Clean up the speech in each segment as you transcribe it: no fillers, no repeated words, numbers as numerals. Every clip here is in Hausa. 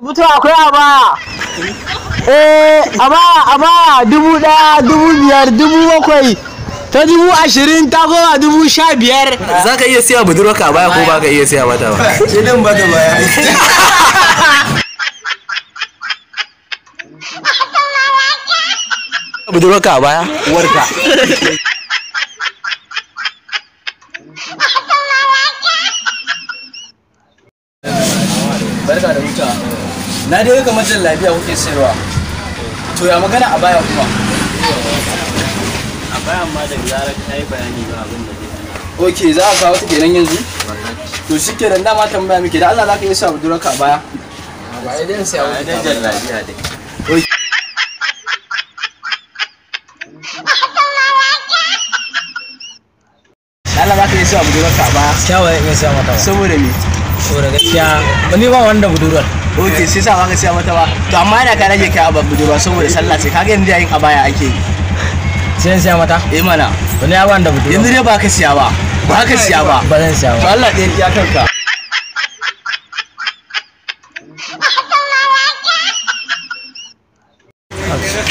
Mutu akwai a baya. Eh, a baya 1000, 5000, 7000. Ta 20000 ta goma 15000. Za ka iya siya budurwarka a baya ko ba ka iya siya mata ba? Sai dan ba ta baya. Budurwarka a baya? Uwarka. Barka da huta. Na dai kamar jan lafiya kuke sayarwa. To ya magana a baya kuma? A bayan ma da zarar ka yi bayani ba abin da zai hana. Ok, za a kawo ta kenan yanzu? To shi kenan dama tambaya muke da Allah za ka iya sa budurwarka a baya? Ba ai dan siya A dai jan lafiya dai. Da Allah za ka iya sa budurwarka a baya? Gaskiya ba zan iya siya mata ba. Saboda me? Saboda gaskiya ni ba wanda budurwar. Ok, sai sa ba ka siya mata ba. To amma yana ka rage kai a budurwa saboda sallah ce kaga yanzu yayin a baya ake yi. Sai in siya mata? Eh mana. Wani ya ban da budurwa. Yanzu dai ba ka siya ba. Ba ka siya ba. Ba zan siya To ba. Allah ɗaya ya kanka.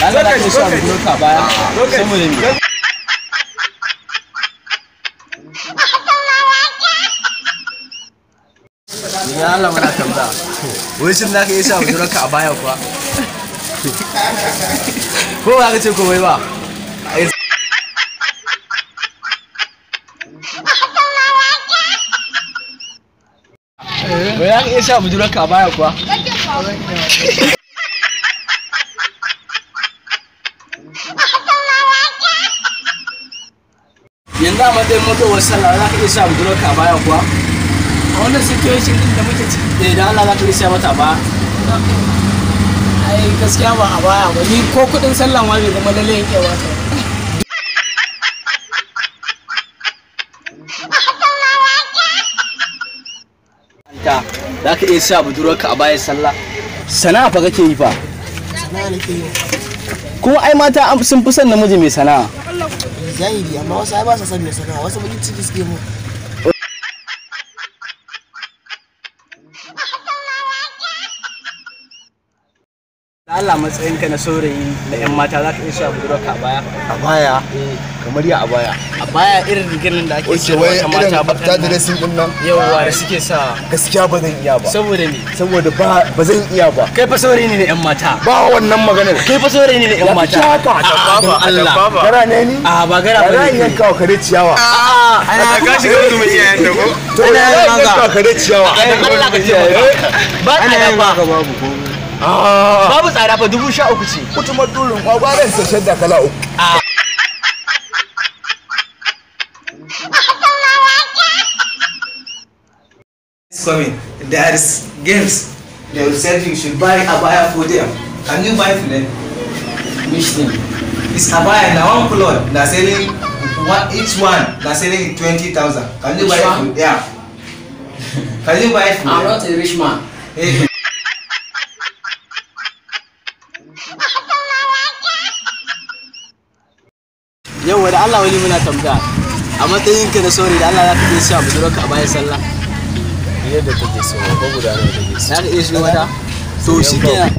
Allah za ka iya sa budurwarka a baya? Saboda me? Ya Allah muna tambaya. Wai shin za ka iya sa budurwarka a baya kuwa? Ko ba ka ce komai ba? Wai za ka iya sa budurwarka a baya kuwa? Yanzu a matsayin motowar sallah za ka iya sa budurwarka a baya kuwa? A wannan situation din da muke ciki. Eh da Allah za ka iya sa mata a baya? Ai gaskiya ba a baya ba ni ko kudin sallah ma bai zama lalle yake ba ta. Ta za ka iya sa budurwarka a bayan sallah? Sana'a fa kake yi fa? Sana'a nake yi. Kuma ai mata sun fi son namiji mai sana'a. Zahiri, amma wasu ai ba sa son mai sana'a, wasu bakin ciki suke mu. Da Allah matsayinka na saurayi na 'yan mata za ka iya sa budurwarka a baya? A baya? Kamar ya a baya. A baya irin rigar nan da ake Oke, sayarwa wai ta mata irin baƙar after nan. dressing din nan? Yawwa da suke sa. Gaskiya ba zan iya ba. Saboda me? Saboda ba zan iya ba. Kai fa saurayi ne na 'yan mata. Ba wannan maganar. Kai fa saurayi ne na 'yan mata. Ya fi haka. A'a, don Allah. Gara ne ni? A ba gara Ba ba za ne. in yanka wa kare ciyawa. A'a, Ka shiga wani mai iyayen da ko? To ya za in yanka wa kare ciyawa. Dan Allah ka taimaka. Ba tsada fa. Babu tsada fa 13,000 ce. Kutumar durin kwakwaran sa shadda kala uku. Coming. There is games. They will say you should buy abaya for them. Can you buy for them? Which thing? It's abaya now one cloth. They are selling one, each one. They are selling 20,000. Can you Which buy one? for yeah? Can you buy for I'm them? not a rich man. Hey. Yau da Allah wani muna tambaya. A matsayinka na saurayi da Allah za ka iya sa budurwarka a bayan sallah? Yadda take so, ko guda nawa take so. Za ka iya siyo mata? To shi kenan.